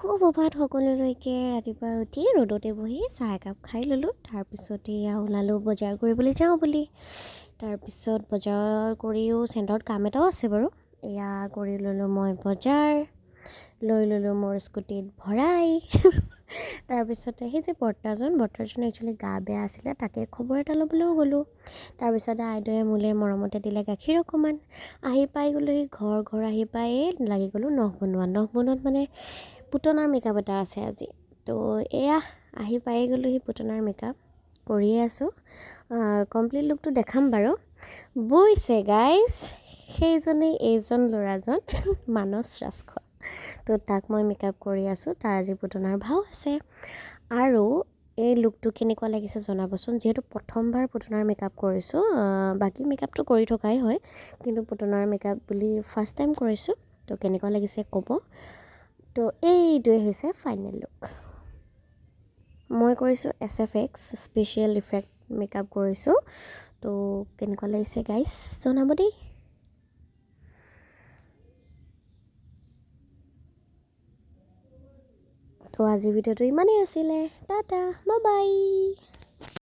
সুপ্ৰভাত সকলোলৈকে। ৰাতিপুৱা উঠি ৰ'দতে বহি চাহ একাপ খাই ল'লোঁ। তাৰপিছতে এয়া ওলালোঁ বজাৰ কৰিবলৈ যাওঁ বুলি। তাৰপিছত বজাৰ কৰিও চেণ্টাৰত কাম এটাও আছে বাৰু। এয়া কৰি ল'লোঁ মই বজাৰ, লৈ ল'লোঁ মোৰ স্কুটিত ভৰাই। তাৰপিছতে সেই যে বৰ্তাজন একচুৱেলি গা বেয়া আছিলে, তাকে খবৰ এটা ল'বলৈও গ'লোঁ। তাৰপিছতে আইদেৱে মোলৈ মৰমতে দিলে গাখীৰ অকণমান। আহি পাই গ'লোহি ঘৰ। ঘৰ আহি পায়েই লাগি গ'লোঁ নখ বনোৱাত। নখ বনোৱাত মানে পুতনাৰ মেকআপ এটা আছে আজি। তো এয়া আহি পায়ে গ'লোহি, পুতনাৰ মেকআপ কৰিয়ে আছোঁ। কমপ্লিট লুকটো দেখাম বাৰু। বুজিছে গাইজ, সেইজনেই এইজন ল'ৰাজন মানস ৰাজখোৱা। তো তাক মই মেকআপ কৰি আছোঁ, তাৰ আজি পুতনাৰ ভাও আছে। আৰু এই লুকটো কেনেকুৱা লাগিছে জনাবচোন। যিহেতু প্ৰথমবাৰ পুতনাৰ মেকআপ কৰিছোঁ, বাকী মেকআপটো কৰি থকাই হয়, কিন্তু পুতনাৰ মেকআপ বুলি ফাৰ্ষ্ট টাইম কৰিছোঁ। তো কেনেকুৱা লাগিছে ক'ব। তো এইটোৱে হৈছে ফাইনেল লুক। মই কৰিছোঁ SFX special effect makeup কৰিছোঁ। তো কেনেকুৱা লাগিছে গাইজ জনাব দেই। তো আজিৰ ভিডিঅ'টো ইমানেই আছিলে। Tata, bye bye.